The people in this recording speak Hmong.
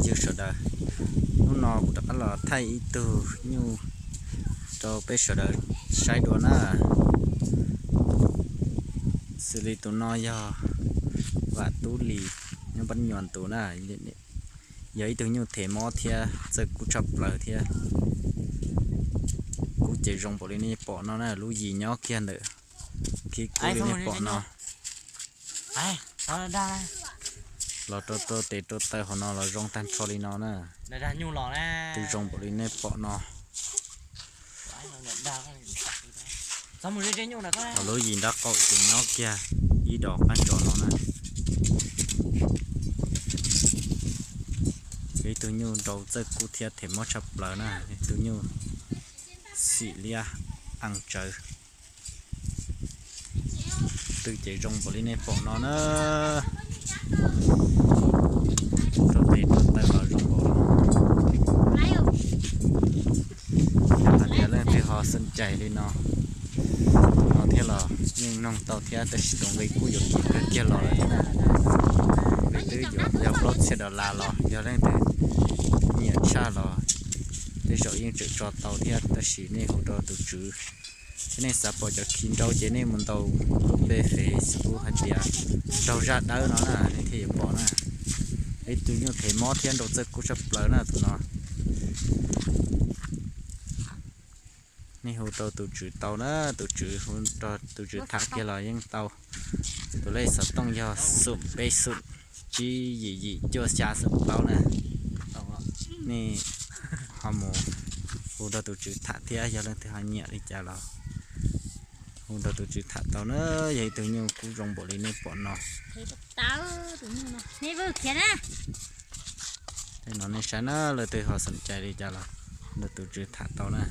Ywg sawv daws, hnub no kuv rov qab los thaij ib tug nyuj rau peb sawv daws saib dua na. Xws li tus no yog Vam Tub Lis, nyob Npab Nyuas tus na, yog ib tug nyuj thev mob thiab txawj kub tshaj plaws thiab. Kub ces zoo npaum li nej pom no na, lub yim nyob kiag ntawm khib kub li nej pom no. Los rau rau tes rau taw hauv no los zoo tag nrho li no na. Twb zoo npaum li nej pom no. Ho lub yim nraub qaum ces nyob kiag ib dos qab ntsos no na. Yog ib tug nyuj nrau txawj kub thiab thev mob tshaj plaws na, ib tug nyuj xim liab ees tsawv. Twb ces zoo npaum li nej pom no na. Rau tes rau taw los zoo npaum no. Yog hais tias leej twg ho xom cais li no, no thiab los yeej noog tau thiab, tab sis tus nqi kuj yuav kim kawg kiag los lawm thiab na. Tus nqi twb yuav yog plaub txhiab dollar los yog leej twg nyiam tshaj los tej zaum yeej tseem tso tau thiab, tab sis nej hu rau tus tswv, thiab nej xav pom cov khi nrau ces nej mus ntaus lub npe Facebook hais tias Raug Zaj Dawb no na, nej thiaj yuav pom na. Ib tug nyuj thev mob thiab nrau txawj kub tshaj plaws na tus no. Nej hu rau tus tswv tau na, tus tswv hu rau tus tswv tham kiag los yeej tau. Tus lej xov tooj yog xoom peb xoom tsib yim yim cuaj xya xoom plaub na. Nej ho mus hu rau tus tswv tham thiab, yog leej twg ho nyiam li cas los hu rau tus tswv tham tau na. Yog ib tug nyuj kub zoo npaum li nej pom no. Tej no nej saib na, leej twg ho xom cai li cas los nrog tus tswv tham tau na.